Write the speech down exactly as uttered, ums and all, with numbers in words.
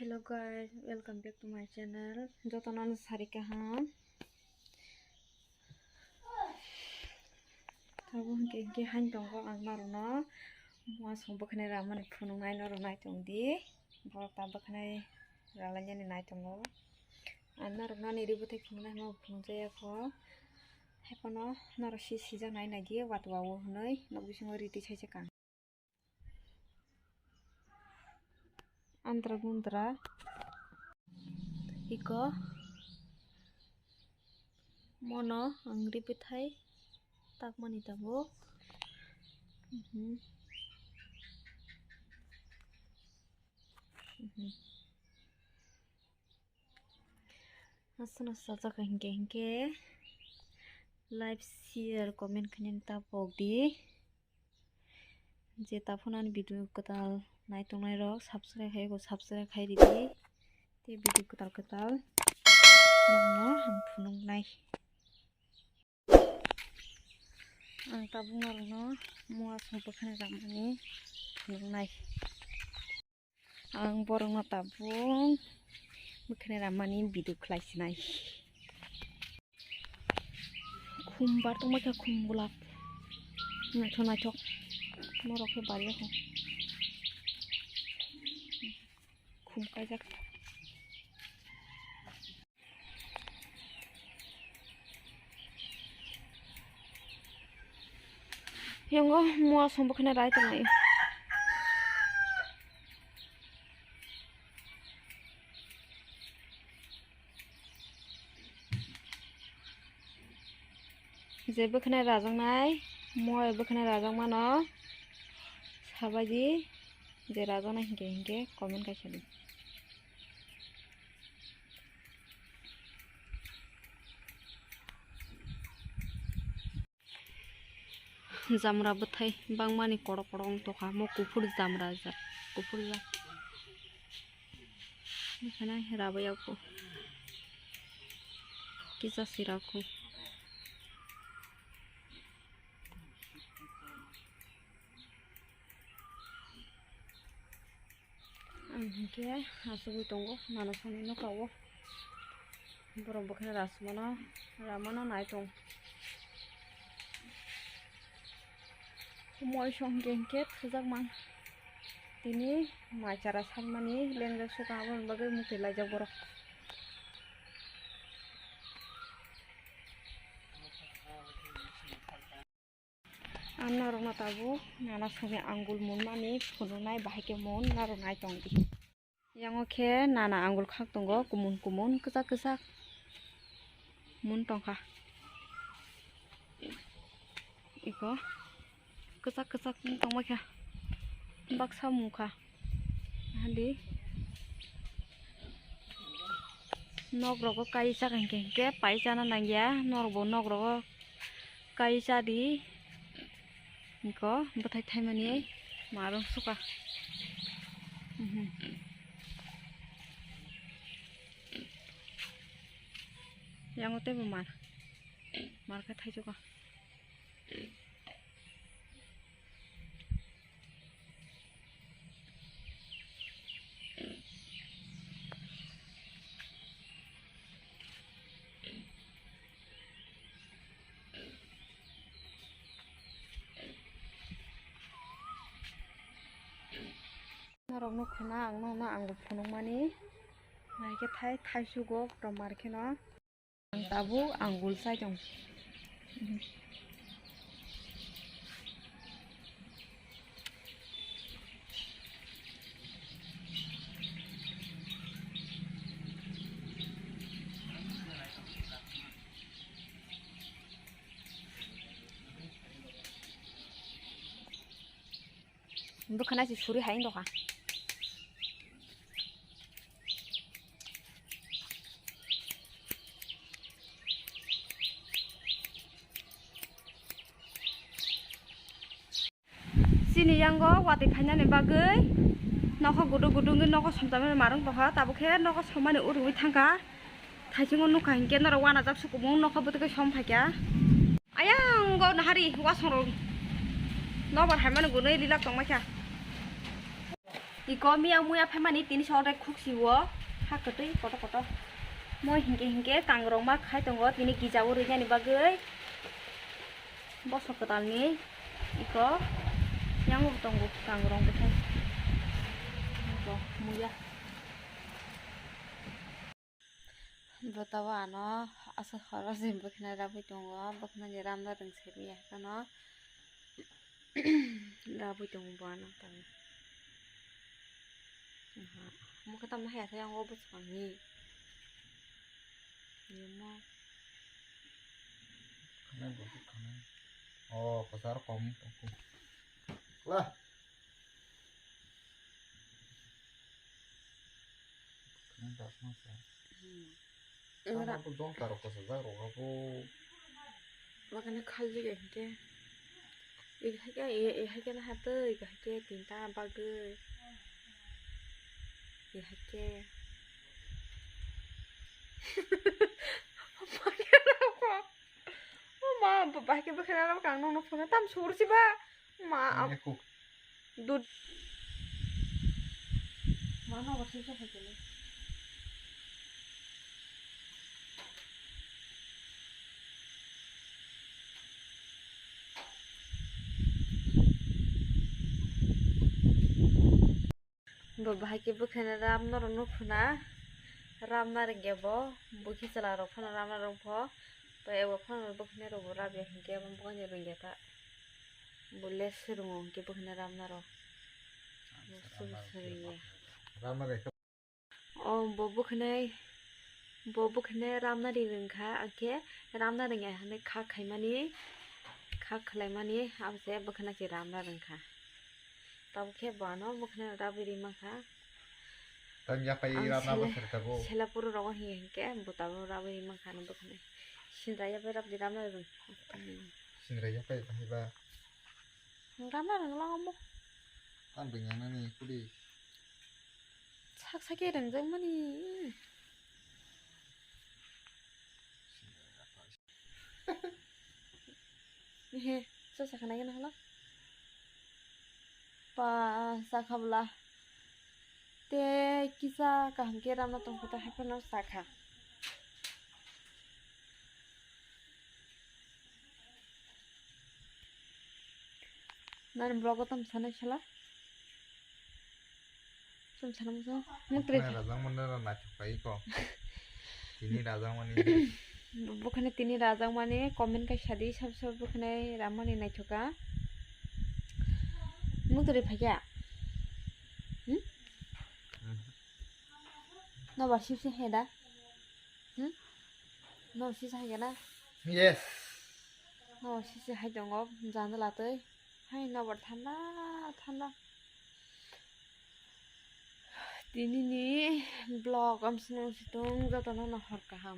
Hello guys, welcome back to my channel. Jotono no sari kaham. Tabuk hwnkhe, hwnkhe hain tongo ang norokno muasung bwkhanai ramani phunuknai norok nai tongdi. Borok ta bwkhanai ralainani nai tongo. Ang norokno ani ri bwthai phunuknai hwnba phunukjaya kho. Haiphano norok si sijaknai naidi watwa o hwnwi nok bisingo ri twi saijak ang. Andra gundra iko mono ang ri bwthai takmani tabuk. Mhm. Mhm. Aswkno sajak hinkhe hinkhe like, share, comment khainani ta pokdi. Je taphunani video kwtal nai tongnai rok subscribe khai ko subscribe khai ridi. Tei video kwtal kwtal nokno ang phunuknai. Ang tabuk norokno muasung bwkhanai ramani phunuknai. Ang borokno tabuk bwkhanai ramani video khlai sinai. Khum bar tongma khe khum golap. Naithok naithok. Norok khe bari o kho. Khum kaijak. Yango muasung bwkhanai rai tonglai. Je bwkhanai rajaknai, moi bwkhanai rajakmano sabaidi, je rajaknai hinkhe hinkhe comment kaisa di. Jamra bwthai bangmani kokrok kokrok wng tongkha, omo kuphur jamra jak, kuphur jak. Bwkhanai rabai ya kho. Kisa sira kho. Ang hinkhe achugwi tongo, nana songni nokao. Borok bwkha rasmano, ramano nai tong. Moi song hinkhe hinkhe thujakma. Tini mai chara sanmani lengjak suka, aboni bagwi muktwi laijak borok. Ang norokno tabuk nana songni angul munmani phunuknai, bahai khe mun norok nai tongdi. Yango khe nana angul khak tongo, kumun kumun, kwchak kwchak mun tongkha. Iko kwchak kwchak mun tongma kha, baksa mungkha. Hadi nok rogo kaisa hinkhe hinkhe pai chana nangya, norok bo nok rogo kai chadi. Iko bwthai thaimani marung suka. Mhm. Yango teibo mar, mar khe thaijuka. Norokno khuna ang nono angul phunukmani, naikhe thai, thaichugo, kotor mar kheno. Ang tabuk angul chai tong. Bwkhana se suri hai wng tongkha. Chini yango watwi phainani bagwi nokha gudu gudu wngwi nokha somjamani marwng tongkha, tabuk khe nokha sommani urugwi thangkha. Thaisingo nukha hinkhe norok uanajak sukumung nokha bwtwkhe som phaikha. Ayang go nahari wasongrok nobar haimani gunui lilak tongmaikha. Iko miya muya phaimani tini sore khuk siwo. Ha kwtwi koto koto. Mo hinkhe hinkhe kangrok ma khai tongo tini gija o rwinani bagwi. Bosok kwtalni iko yango tongo kangrok bwthai. Iko muya. Bwtao ano aswk horo se bwkhwnai rabwi tongo, bwkhwnani ramna rwng se manya phano rabwi tongo bo ano tamo. Aha, mokhe tamo haya khe yango bwskango ni. Yemo. Khanai bo khanai. Oh, kwcharo kom tongkho. Lah. Khanai dakma sa. Hmm. Tamo bo jong tarok kwchajak rok abo. Bakani khaljak ya hinkhe. Ega haikhe, ega haikhe na hatwi, ega haikhe tinta bagwi. Ega haikhe. Bakhe rokho. O ma, ba-, bahai khe bwkhwnai rok ang nokno phunukha tam sur si ba. Ma, am-, Ani kuk. Dud. Ma nogo singsa hai kene. Bo bahai khe bwkhwnai ramna rok nukphuna, ramna rwngya bo, bwkhe chwla rok phano ramna rwngpho, tei abo phano bwkhwnai rok bo rabya hinkhe abo bwkhwnai rwngya ta, bo less se rwngo hinkhe bwkhwnai ramna rok. Ramna rwngya. O bo bwkhwnai, bo bwkhwnai ramna ri rwngkha, hinkhe ramna rwngya hinwi kha khaimani, kha khwlaimani, abo se bwkhwnai se ramna rwngkha. Tabuk khe bo ano bwkhwnai rabwi ri mankha. Tam yapai. Ang rana sele-, bo sere tabuk. Sela puru rogo hiya hinkhe bo tabuk rabwi ri mankha ano bwkhwnai. Sindra yapai rabdi ramna rwng. Sindra yapai bahai ba. Ramna rwngla omo. Tam bwngya nani kudi. Sak sak khe rwngjakmani. He, cha cha khanai gana hala. Pa, cha khabla. Te kisa kaham khe ramna tongkha ta, haphano cha kha. Nani vlog o tamo sanai sala? Tamo sana musa? Mukri. Rajang mani rok naithok pai ko. Tini rajang mani. Bwkhwnai tini rajang mani comment kaisa di, sab sab bwkhwnai ramani naithoka. Mukri phaiya. Hmm? Hmm. No ba sip se heda. Hmm? No sip se heda. Yes. No sip se hai tongo jandala twi. Hai nobar thanda thanda. Tini ni vlog amsini situng jotono no hor kaham.